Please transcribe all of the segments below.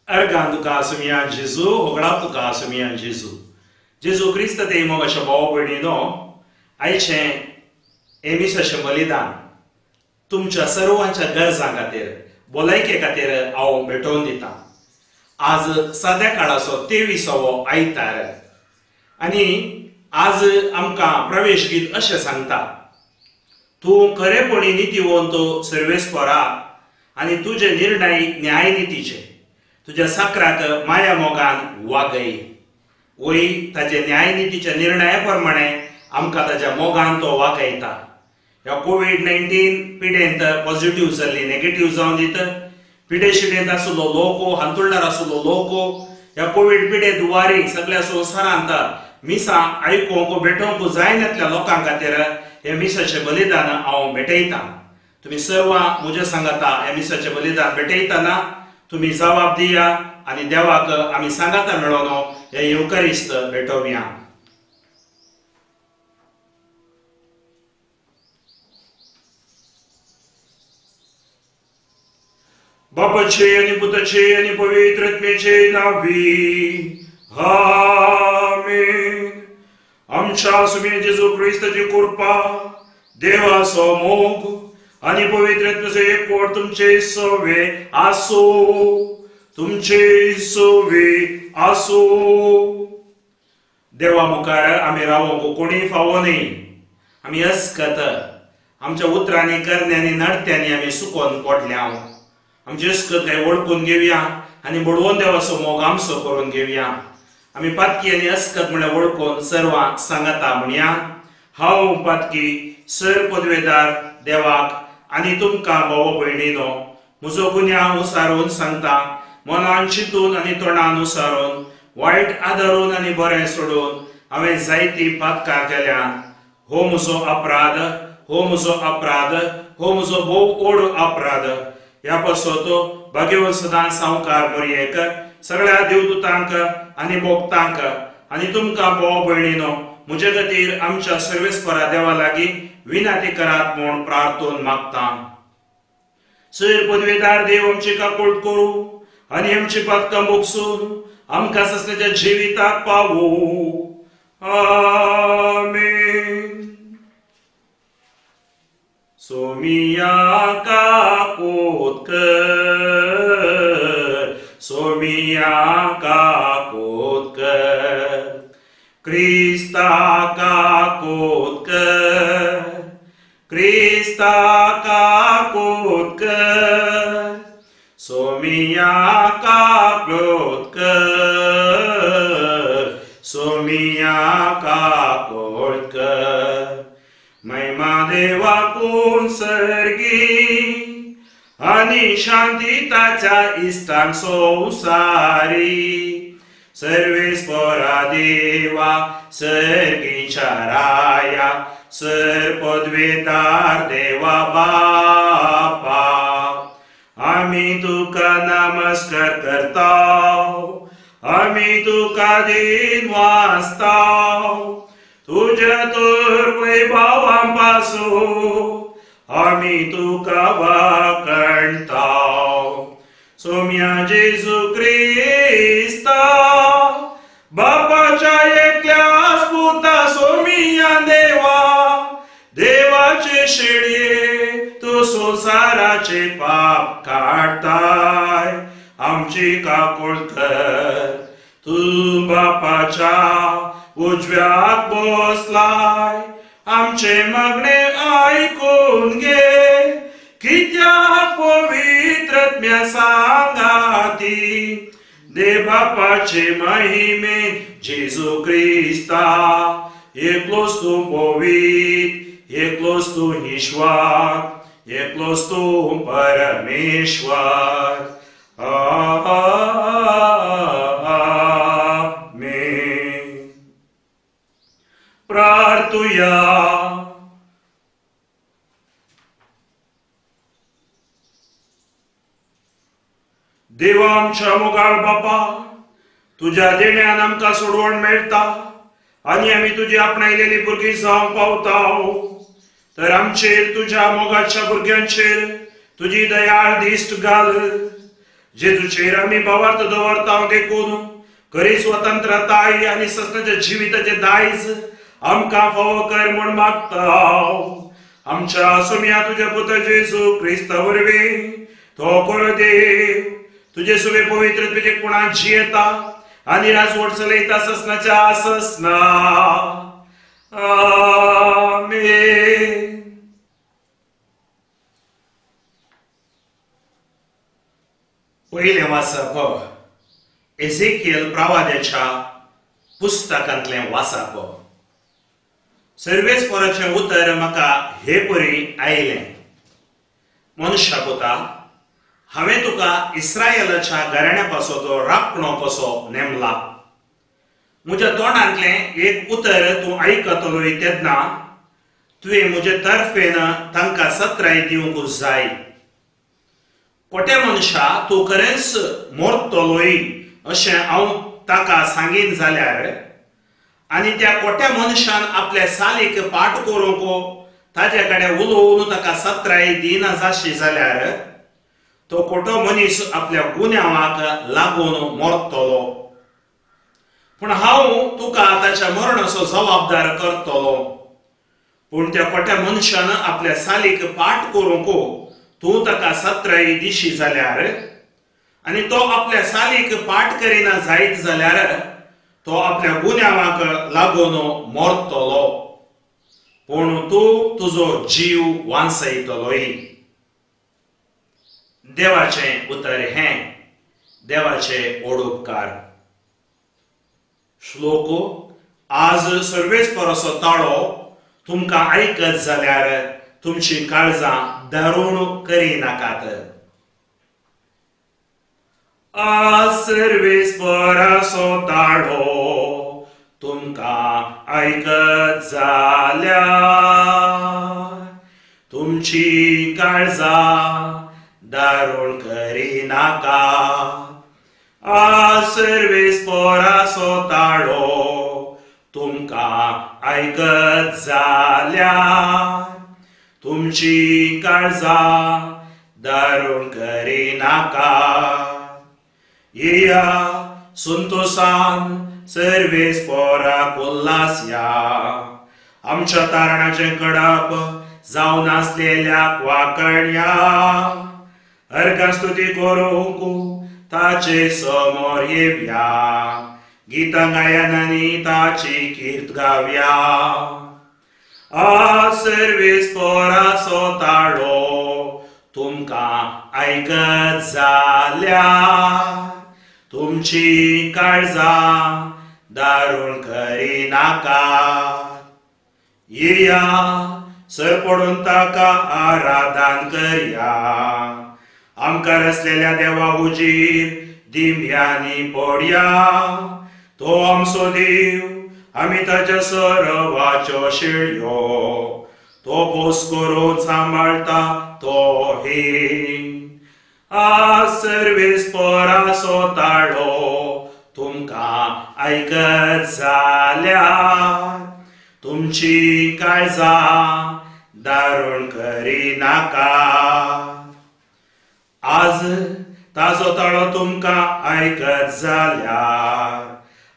Organ तुका सुमिया जेजू, होगडाप तुका सुमिया जेजू. जेजू क्रिस्त ते मोगाच्या भाव भयणीनो, आयचें हें मिसाचें बलिदान तुमच्या सर्वांच्या गरजां खातीर, भलायके खातीर हांव भेटोवन दितां. आज साद्या काळाचो 23वो आयतार आनी आज आमकां प्रवेश गीत अशें सांगता, तूं खरेपणी नितीवंत सर्वेस्परा आनी तुजे निर्णय न्यायनितीचे, तुज्या साकराक माया मोगान वागय. वय ताजे न्यायनितीच्या निर्णया प्रमाणे आमकां ताज्या मोगान तो वागयता. ह्या कोवीड-19 पिडेंत पॉझिटिव्ह जाल्ली नेगेटिव्ह जावन दित, पिडे शिडेंत आशिल्लो लोक, हांतुळणार आशिल्लो लोक, ह्या कोवीड पिडे दुवारी सगळ्या संवसारांत मिसां आयकूंक भेटोवंक जायनातल्या लोकां खातीर हे मिसाचें बलिदान हांव भेटयतां. तुमी सर्वां म्हज्या सांगाता ह्या मिसाचें बलिदान भेटयतना तुमी जबाब दिया आनी देवाक आमी सांगाता मेळोन हे येवकारिस्त भेटोवया. बापाचे आनी पुताचे आनी पवित्र आत्म्याचे नांवी आमेन. आमच्या सुम्या जेजू क्रिस्ताची कृपा, देवाचो मोग आनी पवित्र आत्म्याचो एकवट तुमचे सवे आसूं, तुमचे सवे आसूं. देवा मुखार आमी रावोंक कोणी फावो न्ही. आमी अस्कत आमच्या उतरांनी, करण्यांनी, नडत्यांनी आमी सुकोन पडल्या. आमची अस्कत काय वळखून घेवया आनी बडवून देवाचो मोग आमचो करून घेवया. आमी पातकी आनी अस्कत म्हणल्यार वळखून सर्वां सांगाता म्हणया, हांव पातकी सर पदवेदार देवाक आनी तुमकां भाव भयणीनो म्हजो गुन्यांव उसारून सांगता. मनान चिंतून आनी तोंडान उसारून, वायट आदारून आनी बरें सोडून हांवें जायती पातकां केल्यात. हो म्हजो अपराध, हो म्हजो अपराध, हो म्हजो भोव ओड अपराध. ह्या पासत भाग्यवंत सदां सावकार मोरयेक, सगळ्या देवदूतांक आनी भोक्तांक आनी तुमकां भाव भयणीनो म्हजे खातीर आमच्या सर्वेस्परा देवा लागीं विनंती करात म्हूण प्रार्थून मागता. सर पदवेदार देव आमची काकूळ करूं आनी आमची पातकां भोगसून आमकां ससल्याच्या जिविताक पावूं. आमेन. सोमिया काकूत कर, सोमिया काकूत कर, क्रिस्ता काकूत कर, क्रिस्ता काकूत कर, सोमिया काकूत कर, सोमिया काकूत कर. महिमा देवाकून सर्गी आनी शांती ताच्या इश्टांक संवसारी. सर्वेस्परा देवा सर्गीच्या राया, सर पदवेदार देवा बापा, आमी तुका नमस्कार करता, आमी तुका दिन वाचता. तुज्या तर वैभवां पासून आमी तुका वाकणता. सोम्या जेजू क्रिस्ता बापाच्या एकल्याच पुता सोमिया देवा, देवाचे शेळये तूं संवसाराचे पाप काडताय, आमची काकूळ कर. तूं बापाच्या उजव्याक बसलाय, आमचे मागणे आयकून घे. कित्याक पवित्र आत्म्या सांगाती देव बापाचे महिमे जेजू क्रिस्ता, एकलोच तूं पवित्र, एकलोच तूं ईश्वर, एकलोच तूं परमेश्वर. आमेन. प्रार्थुया. देवा आमच्या मोगाळ बापा, तुज्या देण्यान आमकां सोडवण मेळटा आनी आमी तुजी आपणायलेली भुरगीं जावंक पावता. तर आमचेर, तुज्या मोगाच्या भुरग्यांचेर तुजी दयाळ दिश्ट घाल. जेजूचेर आमी भावार्थ दवरता देखून खरी स्वतंत्रताय आनी ससनाच्या जिविताचे दायज आमकां फावो कर म्हूण मागता. आमच्या सोम्या तुज्या पुता जेजू क्रिस्ता वरवीं तो खरो देव तुजे सुवे पवित्र तुजे कुणांत जियेता आनी राजवट चलयता ससनाच्या ससना. आमेन. पयलें वाचप एझेकियल प्रवाद्याच्या पुस्तकांतलें वाचप. सर्वेस्पराचें उतर म्हाका हे परी आयलें, मनशा पुता, हांवें तुका इस्रायलाच्या घराण्या पासत राखणो कसो नेमला. म्हज्या तोंडांतलें एक उतर तूं आयकतलोय तेन्ना तुवें म्हजे तर्फेन तांकां सत्राय दिवंक जाय. कोटे मनशा, तूं खरेंच मरतलोय अशें हांव ताका सांगीन जाल्यार आनी त्या कोट्या मनशान आपल्या सालीक पाठ करूंक ताजे कडेन उलोवन ताका सत्राय दिना जाशी जाल्यार तो कोटो मनीस आपल्या गुन्यांवाक लागून मरतलो. पूण हांव तुका ताच्या मरणाचो जबाबदार करतलो. पूण त्या कोट्या मनशान आपल्या सालीक पाठ करूंक तूं ताका सत्राय दिशी जाल्यार आनी तो आपल्या सालीक पाठ करिना जायत जाल्यार तो आपल्या गुन्यांवाक लागून मरतलो. पूण तूं तुजो जीव वांचयतलोय. देवाचें उतर हें देवाचे ओडोपकार. श्लोक. आज सर्वेस्पराचो ताळो तुमकां आयकत जाल्यार तुमची काळजां दारूण करिनाकात. आज सर्वेस्पराचो ताळो तुमकां आयकत जाल्यार तुमची काळजां दारूण करिनाका. आज सर्वेस्पराचो ताळो तुमकां आयकत जाल्यार तुमची काळजां दारूण करिनाका. येया संतोसान सर्वेस्पराक उल्हासया. आमच्या तारणाचें कडप जावन आसलेल्या वाकण्या अर्घां स्तुती करूंक ताचे समोर येवया. गीतां गायनांनी ताची कीर्त गावया. आज सर्वेस्पराचो ताळो तुमकां आयकत जाल्यार तुमची काळजां दारूण करिनाका. येया सरपडून ताका आराधन करया. आमकां रसलेल्या देवा हुजीर दिमयांनी पडया. तो आमचो देव, आमी ताच्या सरवाच्यो शेळयो. तो पोस करून सांबाळटा तो हे. आज सर्वेस्पराचो ताळो तुमकां आयकत जाल्यार तुमची काळजां दारूण करिनाका. आज ताजो ताळो तुमकां आयकत जाल्यार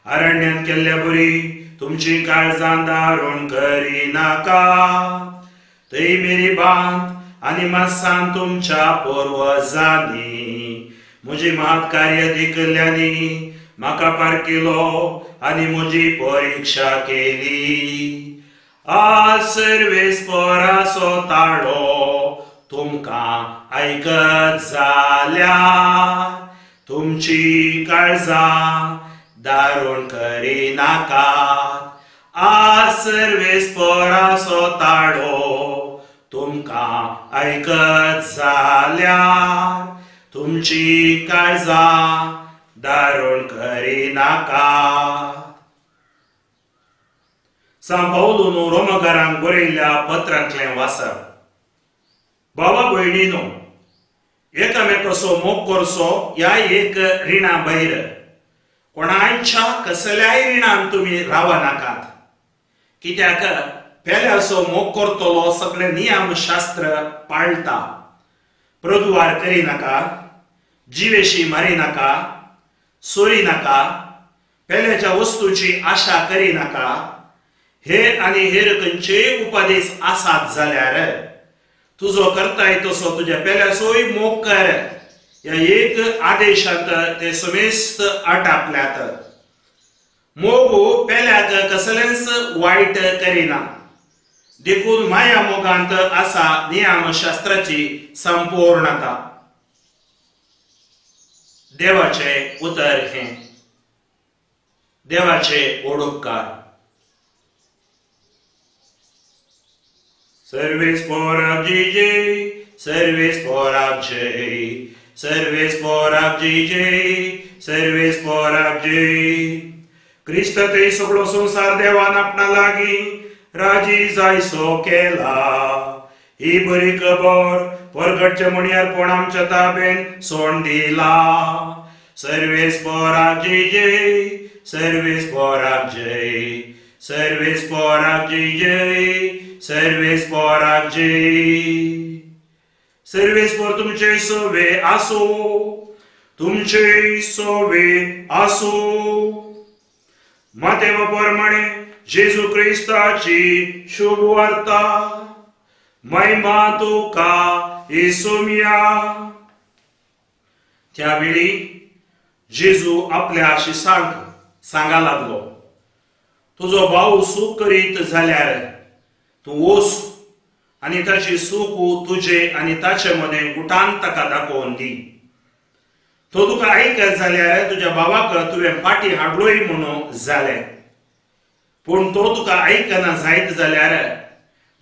अरण्यांत केल्ल्या बरी तुमची काळजां दारूण करिनाका. थंय मेरी बांद आनी मासान तुमच्या पुर्वजांनी म्हजी महत्कार्य देखिल्ल्यांनी म्हाका पारखिलो आनी म्हजी परिक्षा केली. आज सर्वेस्पराचो ताळो तुमकां आयकत जाल्यार तुमची काळजां दारूण करिनाकात. आज सर्वेस्पराचो ताळो तुमकां आयकत जाल्यार तुमची काळजां दारूण करिनाकात. सांत पावलून रोमकारांक बरयल्ल्या पत्रांतलें वाचप. बाबा भयणीनो, एकामेकाचो मोग करचो ह्या एक रिणा भायर कोणायच्या कसल्याय रिणान तुमी रावनाकात. कित्याक पेल्याचो मोग करतलो सगळे नियमशास्त्र पाळटा. प्रदुवार करिनाका, जिवेशी मारी नाका, चोरी नाका, पेल्याच्या वस्तूची आशा करी नाका, हे आनी हेर खंयचेय उपदेश आसात जाल्यार तुजो करताय तसो तुज्या पेल्याचोय मोग कर ह्या एक आदेशांत ते समेस्त आटापल्यात. मोग पेल्याक कसलेंच वायट करिना, देखून माया मोगांत आसा नियमशास्त्राची संपूर्णता. देवाचें उतर हें. देवाचे ओडुपकार. सर्वेस पोराक जय जय, सर्वेस पोराक जय, सर्वेस पोराक जय जय, सर्वेस पोराक जय. क्रिस्त थंय सगळो संवसार देवान आपणा लागीं राजी जायसो केला. ही बरी खबर परगटच्या म्हणयारपण आमच्या ताबेन सोंड दिला. सर्वेस पोराक जय जय, सर्वेस पोराक जय, सर्वेस पोराक जय जय, सर्वेस पोराक जय. सर्वेस पोर तुमचे सोवे आसो, तुमचे सोवे आसो. मातेव प्रमाणे जेजू क्रिस्ताची शुभ वार्ता. महिमा तुका येसुम्या. त्या वेळी जेजू आपल्या शिसांक सांगा लागलो, तुजो भाव सूख करीत जाल्यार तूं वच आनी ताची सूख तुजे आनी ताचे मदें गुटान ताका दाखोवन दी. तो तुका आयकत जाल्यार तुज्या भावाक तुवें फाटीं हाडलोय म्हणून जालें, पूण तो तुका आयकना जायत जाल्यार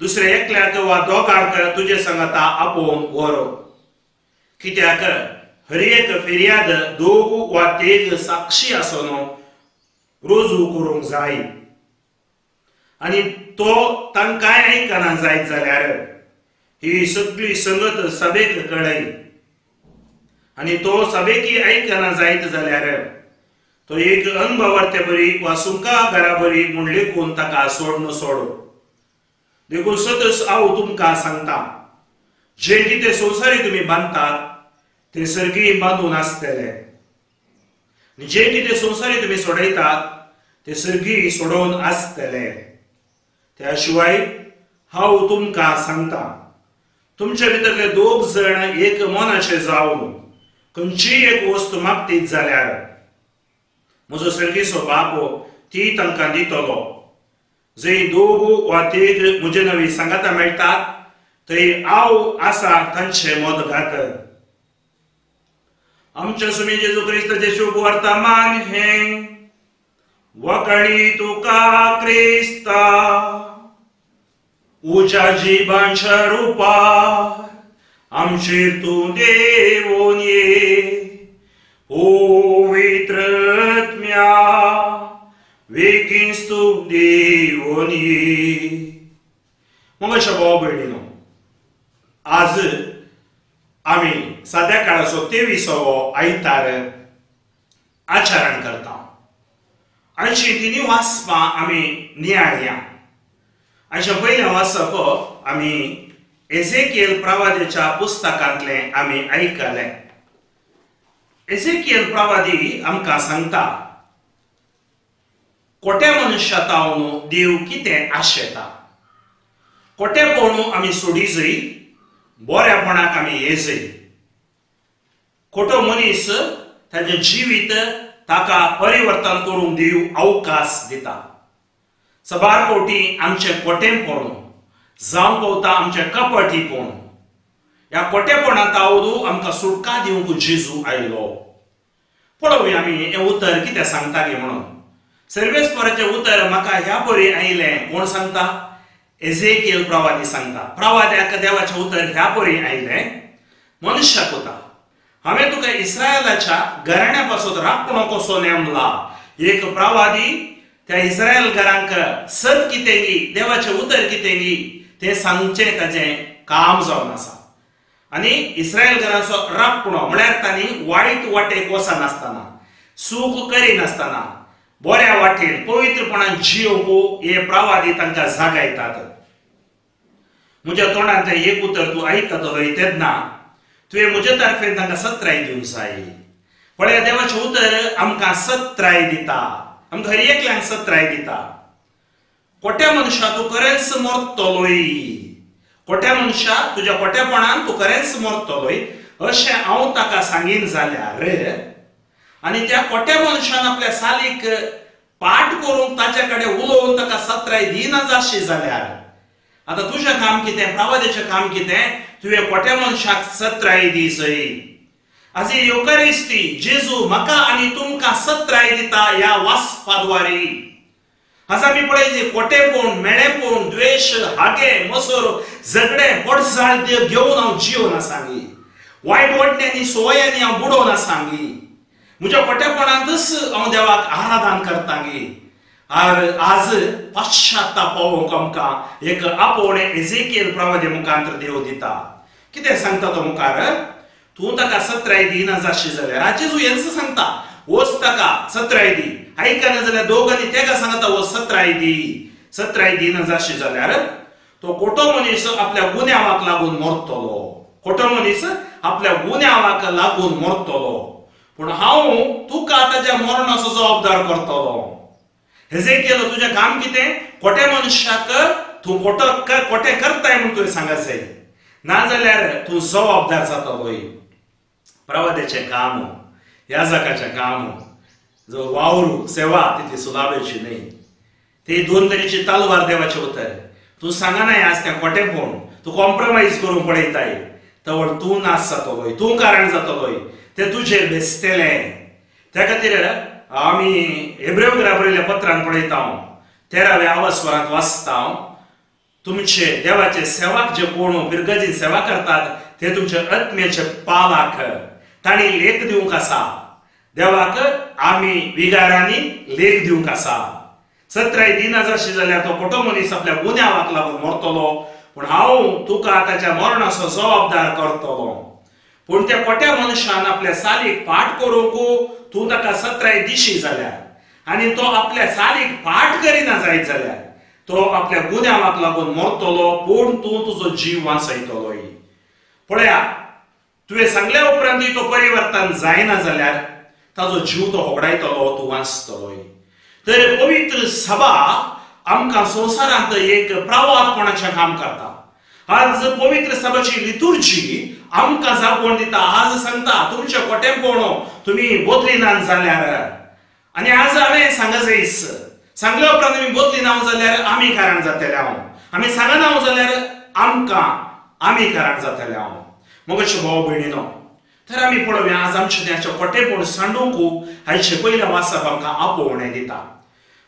दुसऱ्या एकल्याक वा दोगांक तुजे सांगता आपोवन व्हर. कित्याक हर एक फिर्याद दोग वा तेग साक्षी आसोन रुजू करूंक जाय, आनी तो तांकांय आयकना जायत जाल्यार ही सगळी संगत सभेक कळय, आनी तो सभेकी आयकना जायत जाल्यार तो एक अनभवार्ते बरी वा सुंका घरा बरी म्हूण लेखून ताका सोडून सोडो. देखून सतच हांव तुमकां सांगता, जे कितें संवसारी तुमी बांदतात ते सर्गी बांदून आसतले, आनी जे कितें संवसारी तुमी सोडयतात ते सर्गी सोडोवन आसतले. त्या शिवाय हांव तुमकां सांगता, तुमचे भितरले दोग जण एक मनाचे जावन खंयचीय एक वस्तू मागतीत जाल्यार म्हजो सर्गीचो बाप ती तांकां दितलो. जंय दोग वा तेग म्हजे नवी सांगाता मेळटात थंय हांव आसा तांचे मदगात. आमच्या सुमी जेजू क्रिस्ताचें शुभ वर्तमान हें. वकणी तुका क्रिस्ता उज्या जिबांच्या रुपार आमचेर तूं देवून ये. पवित्र आत्म्या वेगींच तूं देवून ये. मग भाव भयणीनो, आज आमी साद्या काळाचो 23वो आयतार आचरण करता. आयची तिनूय वाचपां आमी नियाळया. आयच्या पयलें वाचप आमी एझेकियल प्रवाद्याच्या पुस्तकांतलें आमी आयकलें. एझेकियल प्रवादी आमकां सांगता, कोट्या मनुष्या तावन देव कितें आशेता. कोटेपण आमी सोडी जय, बऱ्यापणाक आमी येजय. खोटो मनीस ताजें जिवीत ताका परिवर्तन करूंक देव अवकाश दिता. सबार फावटी आमचें कोटेपण जावंक पावता आमचें कपटीपण. ह्या कोटेपणांत आवदू आमकां सुटका दिवंक जेजू आयलो. पळोवया आमी हें उतर कितें सांगता गे म्हणून. सर्वेस्पराचें उतर म्हाका ह्या परी आयलें. कोण सांगता? एझेकियल प्रवादी सांगता. प्रवाद्याक देवाचें उतर ह्या परी आयलें, मनुष्याक उता हांवें तुका इस्रायलाच्या घराण्या पासून राखणो कसो नेमला. एक प्रवादी त्या इस्रायल घरांक सत कितें गी, देवाचें उतर कितें गी तें सांगचें ताजें काम जावन आसा. आनी इस्रायल घराचो राखणो म्हळ्यार तांणी वायट वाटेक वचनासतना, सूख करिनासतना बऱ्या वाटेन पवित्रपणान जियोवंक हे प्रवादी तांकां जागायतात. म्हज्या तोंडांतलें एक उतर तूं आयकतलो तेन्ना तुवें म्हजे तर्फेन तांकां सत्राय दिवंक जाय. पळया देवाचें उतर आमकां सत्राय दिता, आमकां हर एकल्यांक सत्राय दिता. कोट्या मनशा तूं खरेंच मरतलोय, कोट्या मनशा तुज्या कोट्यापणान तूं खरेंच मरतलोय अशें हांव ताका सांगीन जाल्यार आनी त्या कोट्या मनशान आपल्या सालीक पाठ करूंक ताच्या कडेन उलोवन ताका सत्राय दिना जाशी जाल्यार आतां तुजें काम कितें, प्रवादेचें काम कितें, तुवें कोट्या मनशाक सत्राय दी सय. आज येवकारिस्ती जेजू म्हाका आनी तुमकां सत्राय दिता ह्या वाचपाद्वारे. आज आमी पळयचे कोटेपण, मेळेपण, द्वेश, हागे, मसर, झगडे, पोटसाळ घेवन हांव जियोन आसांगी, वायट वाटण्यांनी संवयांनी हांव बुडोवन आसांगी, म्हज्या कोटेपणांतच हांव देवाक आराधन करतांगी. आज पश्चाताप पावोवंक आमकां एक आपोवणें एझेकियल प्रवादे मुखांतर देव दिता. कितें सांगता तो मुखार, तूं ताका सत्राय दिना जाशी जाल्यार जेजू हेंच सांगता, वच ताका सत्राय दी. आयकना जाल्यार दोग आनी तेका सांगता वच सत्राय दी. सत्राय दिना जाशी जाल्यार तो खोटो मनीस आपल्या गुन्यांवाक लागून मरतलो, खोटो मनीस आपल्या गुन्यांवाक लागून मरतलो, पूण हांव तुका ताच्या मरणाचो जबाबदार करतलो. हेजेकियल तुजें काम कितें, खोट्या मनशाक तूं खोटो खोटें करताय म्हूण तुवें सांगत जाय, नाजाल्यार तूं जबाबदार जातलोय. प्रवाद्याचें काम, याजकाचें काम, जो वावर सेवा तितली सुलाभेची न्हय. ती दोन तरेची तलवार देवाचें उतर. तूं सांगनाय आज तें खोटेंपण, तूं कॉम्प्रोमायज करूंक पळयताय, तवळ तूं नाश जातलोय, तूं कारण जातलोय, तें तुजेर बेसतलें. त्या खातीर आमी हेब्रेव घरा बरयल्ल्या पत्रान पळयता, 13व्या अवस्वरांत वाचता, तुमचे देवाचे सेवाक जे कोण फिरगजी सेवा करतात ते तुमचे आत्म्याचे पालाक तांणी लेख दिवंक आसा. देवाक आमी विगारांनी लेख दिवंक आसा. सत्राय दिना जाशी जाल्यार तो खोटो मनीस आपल्या गुन्यांवाक लागून मरतलो, पूण हांव तुका ताच्या मरणाचो जबाबदार करतलो. पूण त्या खोट्या मनशान आपल्या सालीक पाठ करूंक तूं ताका सत्राय दिशी जाल्यार आनी तो आपल्या सालीक पाठ करिना जायत जाल्यार तो आपल्या गुन्यांवाक लागून मरतलो, पूण तूं तुजो जीव वांचयतलोय. पळया तुवें सांगल्या उपरांत तो परिवर्तन जायना जाल्यार ताजो जीव तो होगडायतलो, तूं वांचतलोय. तर पवित्र सभा आमकां संवसारांत एक प्रवाहपणाचें काम करता. आज पवित्र सभाची लितुर्जी आमकां जागवण दिता. आज सांगता तुमचें खोटेंपण तुमी बदलिनात जाल्यार, आनी आज हांवें सांगत जायस, सांगल्या उपरांत आमी बदलिना जाल्यार आमी कारण जातले हांव, आमी सांगना जाल्यार आमकां आमी कारण जातले हांव. मगचे भाव भयणीनो, तर आमी पळोवया आज आमचें त्याचें खोटेंपण सांडूंक हाचे पयल्या वाचप आमकां आपोवणें दिता.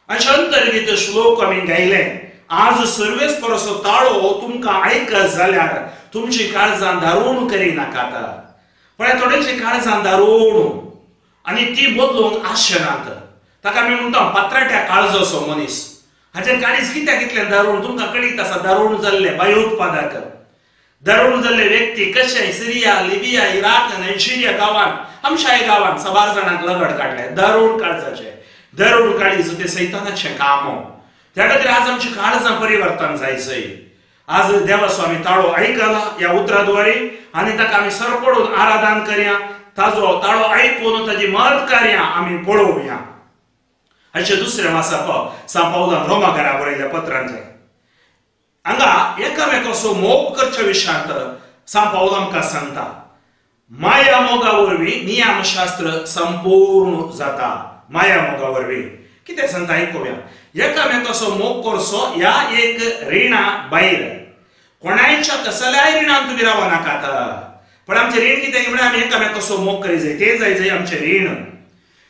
हाचे अंतर्गीत श्लोक आमी गायले, आज सर्वेस परसो ताळो तुमकां आयकत जाल्यार तुमची काळजां दारूण करिनाकात. पळय थोड्यांची काळजां दारूण आनी ती बदलूंक आशनात. ताका आमी म्हणटा पात्राट्या काळजोसो मनीस. हाचें काळीज कित्याक इतलें दारूण तुमकां कळीत आसा. दारूण जाल्ले भयोत्पादक, दारूण जाल्ले व्यक्ती कशे सिरिया, लिबिया, इराक, नायजेरिया गांवांत, आमच्या गांवांत साबार जाणांक लगड काडले. दारूण काळजाचे, दारूण काळीज तें सैतानाचें काम. त्या खातीर आज आमची काळजां परिवर्तन जायचंय. आज देवाचो आमी ताळो आयकला ह्या उतराद्वारे आनी ताका आमी सरपडून आराधन करया, ताजो ताळो आयकून ताजी महत् कार्यां आमी पळोवया. हाचें दुसरें वाचप सांत पावलान रोमा घरा बरयल्ल्या पत्रांतलें. हांगा एकामेकाचो मोग करच्या विशयांत सांत पावल आमकां सांगता, माया मोगा वरवीं नियमशास्त्र संपूर्ण जाता. माया मोगा वरवीं कितें सांगता आयकुया. एकामेकाचो मोग करचो ह्या एक रिणा भायर कोणायच्या कसल्याय रिणान तुमी रावनाकात. पण आमचें रीण कितें म्हळ्यार आमी एकामेकाचो मोग करी जाय, तें जाय जाय आमचें रीण.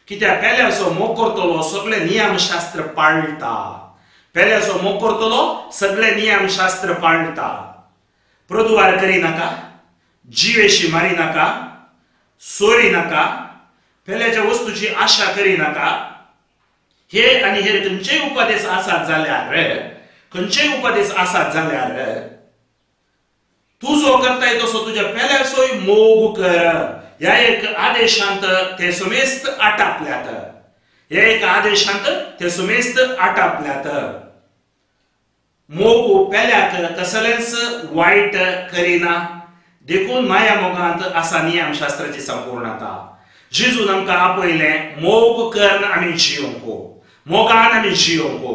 कित्याक पेल्याचो मोग करतलो सगळें नियमशास्त्र पाळटा, पेल्याचो मोग करतलो सगळें नियमशास्त्र पाळटा. प्रदुवार करिनाका, जिवेशी मारिनाका, चोरी नाका, पेल्याच्या वस्तूची आशा करिनाका, हे आनी हे खंयचेय उपदेश आसात जाल्यार, खंयचेय उपदेश आसात जाल्यार तूं जो करताय तसो तुज्या पेल्याचोय मोग कर. ह्या एक आदेशांत ते समेस्त आटापल्यात, ह्या एक आदेशांत ते समेस्त आटापल्यात. मोग पेल्याक कसलेंच वायट करिना, देखून माया मोगांत आसा नियमशास्त्राची संपूर्णता. जेजून आमकां आपयलें मोग करून आमी जियोंक, मोगान आमी जियोंक.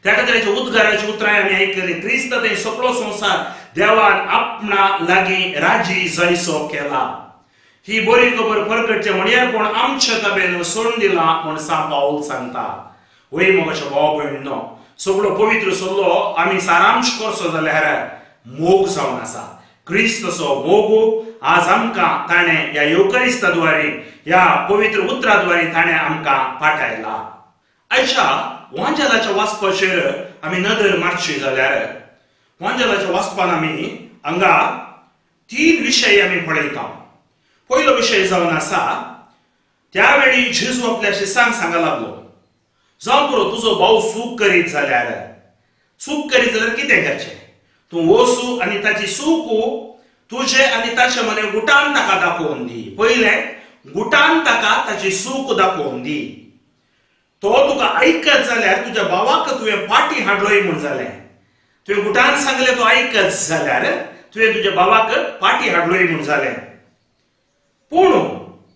त्या खातीर उद्गाराची उतरां आमी आयकली. क्रिस्त थंय सगळो संवसार देवान आपणा लागीं राजी जायसो केला. ही बरी खबर परगटचे म्हणयार कोण आमच्या ताबेन सोडून दिला म्हूण सांत पावल सांगता. वय मोगाच्या भाव भयणीनो, सगळो पवित्र सल्लो आमी सारांश करचो जाल्यार मोग जावन आसा. क्रिस्तचो मोग आज आमकां ताणें ह्या येवकारिस्ता द्वारे, ह्या पवित्र उतरा द्वारे ताणें आमकां पाठयला. आयच्या वांजेलाच्या वाचपाचेर आमी नदर मारची जाल्यार वांजेलाच्या वाचपान आमी हांगा तीन विशय आमी पळयता. पयलो विशय जावन आसा, त्या वेळी जेजू आपल्या शिसांक सांगा लागलो, जावं पुरो तुजो भाव चूक करीत जाल्यार, चूक करीत जाल्यार कितें करचें? तूं वचू आनी ताची चूक तुजे आनी ताचे मदें गुटान ताका दाखोवन दी. पयलें गुटान ताका ताची चूक दाखोवन दी. तो तुका आयकत जाल्यार तुज्या भावाक तुवें पाटी हाडलोय म्हूण जालें. तुवें गुटान सांगलें तो आयकत जाल्यार तुवें तुज्या भावाक पाटी हाडलोय म्हूण जालें. पूण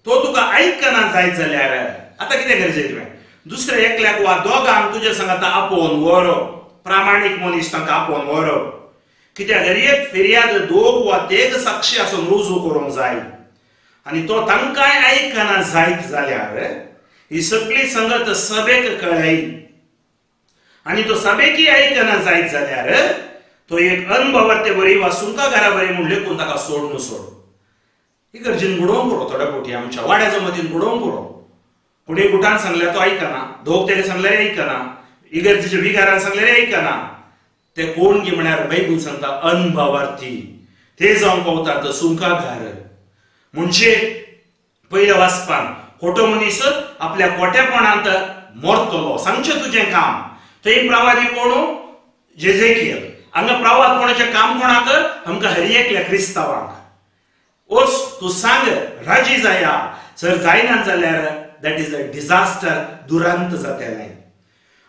तो तुका आयकना जायत जाल्यार आतां कितें करचें तुवें? दुसऱ्या एकल्याक वा दोगांक तुज्या सांगाता आपोवन व्हर. प्रामाणीक मनीस तांकां आपोवन व्हर. कित्याक एक फिर्याद दोग वा तेग साक्षी आसून रुजू करूंक जाय. आनी तो तांकांय आयकना जायत जाल्यार ही सगळी संगत सभेक कळय. आनी तो सभेकी आयकना जायत जाल्यार तो एक अनभवार्ते बरी वा सुंकागारा बरी म्हूण लेखून ताका सोडून सोड. इगर्जेन बुडोवंक पुरो, थोड्या फावटी आमच्या वाड्याच्या मतीन बुडोवंक पुरो. कोणी गुटान सांगल्यार तो आयकना, दोग तेगे सांगल्यार आयकना, इगर्जेच्या विगारान सांगल्यार आयकना. ते कोण गी म्हळ्यार बायबल सांगता अनभावार्थी, ते जावंक पावतात सुंकागार. म्हणजे पयल्या वाचपान खोटो मनीस आपल्या खोटेपणांत मरतलो. सांगचें तुजें काम. थंय प्रवादी कोण? जेजेकियल. हांगा प्रवाद कोणाचें काम कोणाक? आमकां हर एकल्या क्रिस्तांवांक. ओस तूं सांग राजी जाया, जर जायना जाल्यार that is a disaster, दुरांत जातलें.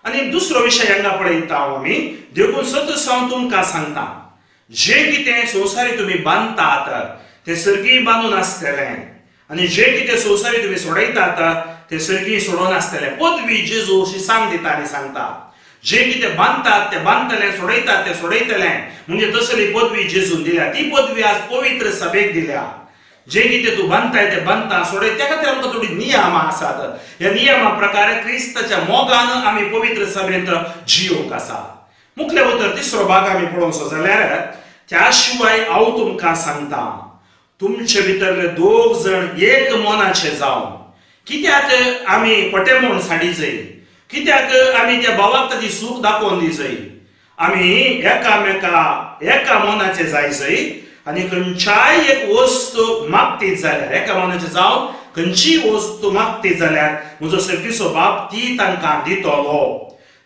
आनी दुसरो विशय हांगा पळयता आमी, देखून सतत हांव तुमकां सांगता, जें कितें संवसारी तुमी बांदतात तें सर्गीय बांदून आसतलें, आनी जें कितें संवसारी तुमी सोडयतात तें सर्गीय सोडोवन आसतलें. पदवी जेजू शिसांक दिता आनी सांगता, जें कितें बांदतात तें बांदतलें, सोडयतात तें सोडयतलें. म्हणजे तसली पदवी जेजून दिल्या. ती पदवी आज पवित्र सभेक दिल्या. जें कितें तूं बांदताय तें बांदता, सोडय. त्या खातीर आमकां थोडीं नियमां आसात. ह्या नियमा प्रकारे क्रिस्ताच्या मोगान आमी पवित्र सभेंत जियोवंक आसा. मुखले उतर तिसरो भाग आमी पळोवचो जाल्यार, त्या शिवाय हांव तुमकां सांगता, तुमचे भितरले दोग जण एक मनाचे जावन. कित्याक आमी खोटें म्हूण साडी जाय? कित्याक आमी त्या भावाक ताची चूक दाखोवन दी जाय? आमी एकामेका एका मनाचे जाय जाय. आनी खंयच्याय एक वस्तू मागतीत जाल्यार, एका मनाचे जावन खंयचीय वस्तू मागतीत जाल्यार म्हजो सर्गीचो बाप ती तांकां दितलो.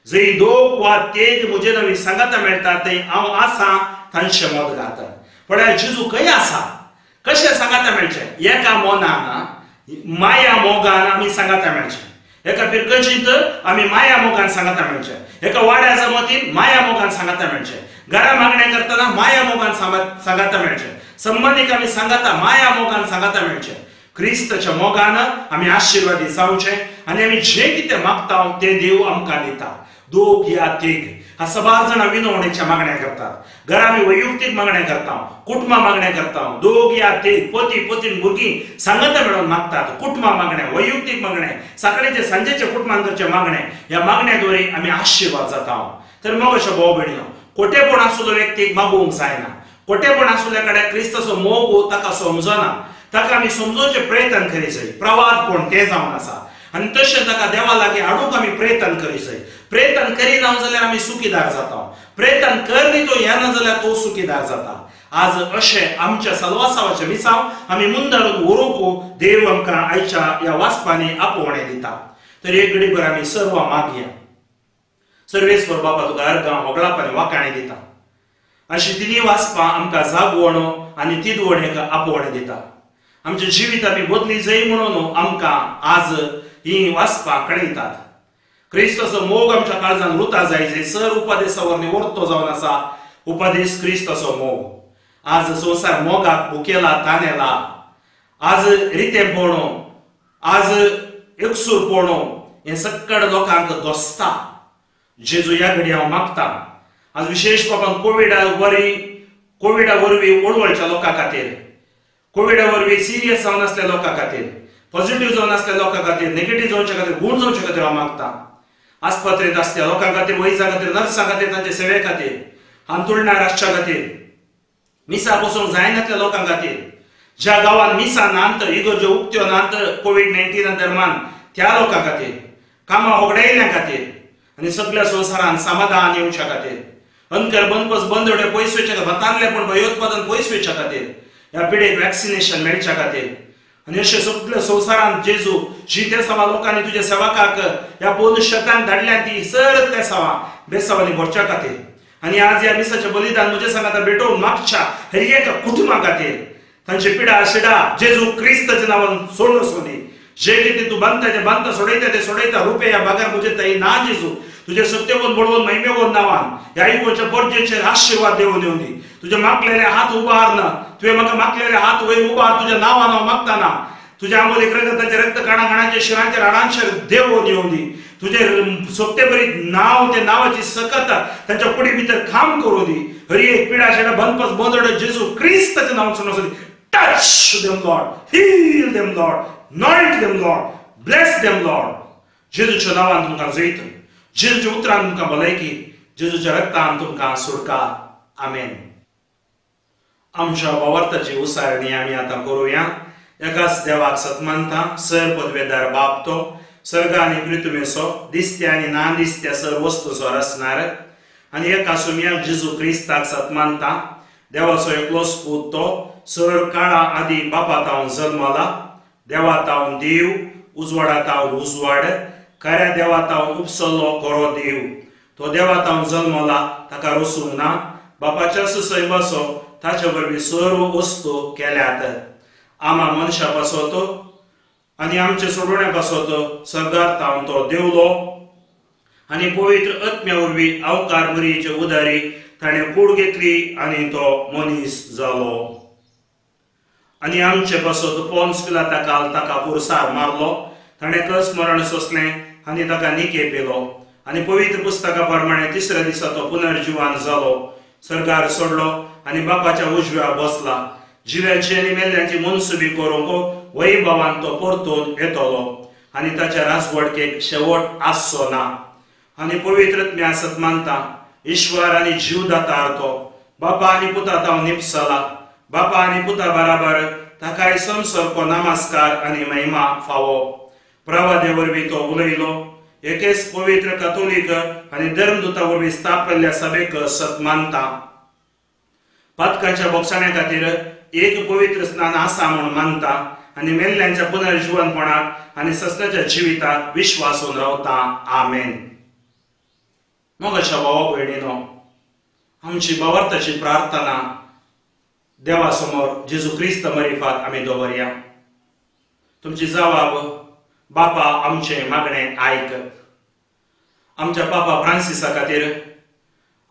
जंय दोग वा तेग म्हजे नवी सांगाता मेळटा थंय हांव आसा तांचे मत घात. पळया जेजू खंय आसा? कशें सांगाता मेळचें? एका मनान, माया मोगान आमी सांगाता मेळचें. एका फिरगर्जींत आमी माया मोगान सांगाता मेळचें. एका वाड्याच्या मतीन माया मोगान सांगाता मेळचें. घरा मागणें करतना माया मोगान सांगाता मेळचें. संबंदीक आमी सांगाता माया मोगान सांगाता मेळचें. क्रिस्ताच्या मोगान आमी आशिर्वादी जावचें आनी आमी जें कितें मागता तें देव आमकां दिता. दोग या तेग हा सबार जाणां विनवणेच्या मागण्या करतात. घरा आमी वैयक्तीक मागण्या करता, कुटुंबा मागण्या करता. दोग या तेग, पती पत्नी भुरगीं सांगाता मेळून मागतात. कुटुंबा मागण्या, वैयक्तीक मागणे, सकाळचे सांजेचे कुटुंबान करचे मागणे, ह्या मागण्या द्वारे आमी आशिर्वाद जाता. तर मग अशें भाव भयणीनो, खोटेपण आसलो व्यक्तीक मागोवंक जायना. खोटेपण आसल्या कडेन क्रिस्ताचो मोग ताका समजना. ताका आमी समजोवचे प्रयत्न करी जाय. प्रवाद कोण तें जावन आसा. आनी तशें ताका देवा लागीं हाडूंक आमी प्रयत्न करी जाय. प्रयत्न करिना जाल्यार आमी सुखीदार जाता. प्रयत्न करनी तो येना जाल्यार तो सुखीदार जाता. आज अशें आमच्या सलवासावाचें मिसांव आमी मुंदारून व्हरूंक देव आमकां आयच्या ह्या वाचपांनी आपोवणें दिता. तर एक घडीभर आमी सर्व मागया. सर्वेस्वर बापा, तुका अर्गां होगळाप आनी वाकाणें दिता. अशी तिनी वाचपां आमकां जागवण आनी तिदवणेक आपोवणें दिता. आमचें जिवीत आमी बदली जाय म्हणून आमकां आज ही वाचपां कळयतात. क्रिस्ताचो मोग आमच्या काळजान रुता जाय, सर उपदेसा वरवीं वर्तो जावन आसा. उपदेश क्रिस्ताचो मोग. आज संवसार मोगाक भुकेला तानेला, आज रितेपण, आज एकसूरपण हें सक्कड लोकांक दोसता। जेजू ह्या घडी हांव मागता आज विशेश बाबान कोविडा वरवीं ओडवळच्या लोकां खातीर, कोविडा वरवीं सिरियस जावन आसल्या लोकां खातीर, पॉझिटिव्ह जावन आसल्या लोकां खातीर, नेगेटिव्ह जावच्या खातीर, गूण जावच्या खातीर हांव मागता। आस्पत्रेंत आसल्या लोकां खातीर, वैजा खातीर, नर्सां खातीर, तांचे सेवे खातीर, हांतुळणार आसच्या खातीर, मिसा बसूंक जायनातल्या लोकां खातीर, ज्या गांवांत मिसा नात, इगर्ज्यो उक्त्यो नात कोविड-19 दरम्यान त्या लोकां खातीर, कामां होगडायिल्ल्या खातीर आनी सगळ्या संवसारान समाधान येवच्या खातीर, अंकर बनपस बंदोडे पयस वयच्या खातीर, भातांतलेपण भयोत्पादन पयस वयच्या खातीर, ह्या पिडेक वॅक्सिनेशन मेळच्या खातीर आनी अशें सगळ्या संवसारान जेजू जी त्या सवा लोकांनी तुज्या सेवकाक ह्या पोन शतान धाडल्या ती सर त्या सवा बेसावांनी भरच्या खातीर आनी आज ह्या मिसाचें बलिदान म्हज्या सांगाता भेटोवन मागच्या हर एका कुटुंबा खातीर तांची पिडा शिडा जेजू क्रिस्ताच्या नांवान सोडून सोदी। जे कितें तूं बांदता तें बांदता, सोडयता तें सोडयता, रुपया ह्या बागार म्हजे थंय ना जेजू, तुजे सत्यवोन बळवून महिमेवोन नांवान ह्या इगोच्या परजेचेर आशिर्वाद देवून येवन दी। तुजे मागलेले हात उबार ना, तुवें म्हाका मागलेले हात वयर उबार तुज्या नांवान हांव मागताना, तुज्या आमोलीक रगताचे रक्त काणा काणाचे शिरांचे राडांचेर देवून येवन दी। तुजे सोपते नांव ते नांवाची सकत तांच्या कुडी भितर काम करूं दी। हर एक पिडा शेडा बनपस बंदोड जेजू क्रिस्ताच्या नांवान सोडून दी। Touch them, Lord. Heal them, Lord. Anoint them, Lord. Bless them, Lord. जेजूच्या नांवान तुमकां जैत, जेजूच्या उतरान तुमकां भलायकी, जेजूच्या रक्तान तुमकां सुटका। आमेन। आमच्या भावार्थाची उसारणी आमी आतां करुया। एकाच देवाक सतमानता, सर पदवेदार बाप तो सर्ग आनी पृथ्वीचो दिसत्या आनी ना दिसत्या सर वस्तूचो रचणार आनी एका सुमयाक जेजू क्रिस्ताक सतमानता, देवाचो एकलोच पूत तो सर काळा आदी बापा तावन जल्मला, देवा तावन देव, उजवाडा तावन उजवाड, खऱ्या देवा तावन उपसल्लो खरो देव, तो देवा तावन जल्मला, ताका रसूंक ना, बापाच्या सैमाचो ताचे वरवीं सर्व वस्तू केल्यात। आमा मनशा पासत आनी आमचे सोडवण्या पासत सर्गार तावन तो देवलो आनी पवित्र आत्म्या वरवीं अवकार मरियेचे उदारी ताणें कूड घेतली आनी तो मनीस जालो आनी आमचे पासत पोन्स पिलाता ताका पुरसार मारलो, ताणें कस मरण सोंसलें आनी ताका निके पिलो आनी पवित्र पुस्तका प्रमाणे तिसऱ्या दिसा तो पुनर्जिवान जालो, सर्गार सोडलो आनी बापाच्या उजव्या बसला, जिव्याची आनी मेल्ल्यांची मनसुबी करूंक वैभवान तो परतून येतलो आनी ताच्या राजवटकेक शेवट आसचो ना। आनी पवित्र आत्म्या सत मानता, ईश्वर आनी जीवदातार तो बापा आनी पुता तावन निपसला, बापा आनी पुता बराबर ताकाय समसरको नमस्कार आनी महिमा फावो। प्रवादे वरवीं तो उलयलो, एकेच पवित्र कातोलीक आनी धर्मदूता वरवीं स्थापिल्ल्या सभेक सत मानता। पातकाच्या बोगसाण्या खातीर एक पवित्र स्नान आसा म्हूण मानता आनी मेल्ल्यांच्या पुनर्जिवनपणाक आनी सस्नाच्या जिविताक विश्वासून रावता। आमेन। मोगाच्या भावा भयणीनो, आमची भावार्थाची प्रार्थना देवा समोर जेजू क्रिस्त मरिफात आमी दवरया। तुमची जवाब बापा आमचें मागणें आयक। आमच्या पापा फ्रांसिसा खातीर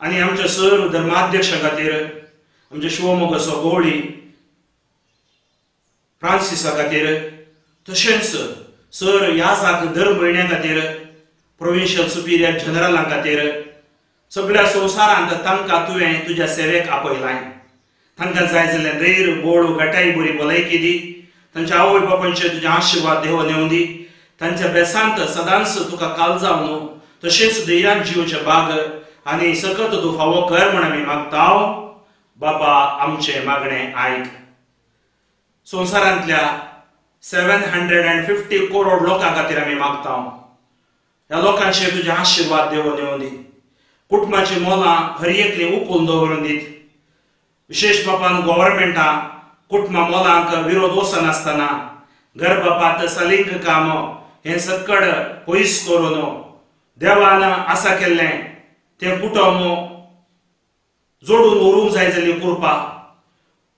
आनी आमच्या सर्व धर्माध्यक्षा खातीर, आमच्या शिवमोगाचो गवळी फ्रांसिसा खातीर, तशेंच सर ह्या धर्म भयण्यां खातीर, प्रोविन्शियल सुपिरियर जनरलां खातीर, सगळ्या संवसारांत तांकां तुवें तुज्या सेवेक आपयलाय। तांकां जाय जाल्यार धैर्य, बोळ, घटाय, बरी भलायकी दी, तांच्या आवय बापायचे तुजे आशिर्वाद देव नेवन दी, तांच्या बेसांत सदांच तुका कालजाव न्हू, तशेंच धैर्यान जिवचे बाग आनी सकत तूं फावो कर म्हण आमी मागता। बापा आमचें मागणें आयक। संवसारांतल्या 750 करोड लोकां खातीर आमी मागता। ह्या लोकांचेर तुजे आशिर्वाद देवून येवन दी, कुटुंबाची मोलां हर एकली उखलून दवरून दीत। विशेष बापान गव्हर्मेंटा कुटुंबा मोलांक विरोध वचनासतना गर्भपात, सलिंग काम हें सक्कड पयस करून देवान आसा केल्लें तें कुटुंब जोडून व्हरूंक जाय जाल्ली कृपा,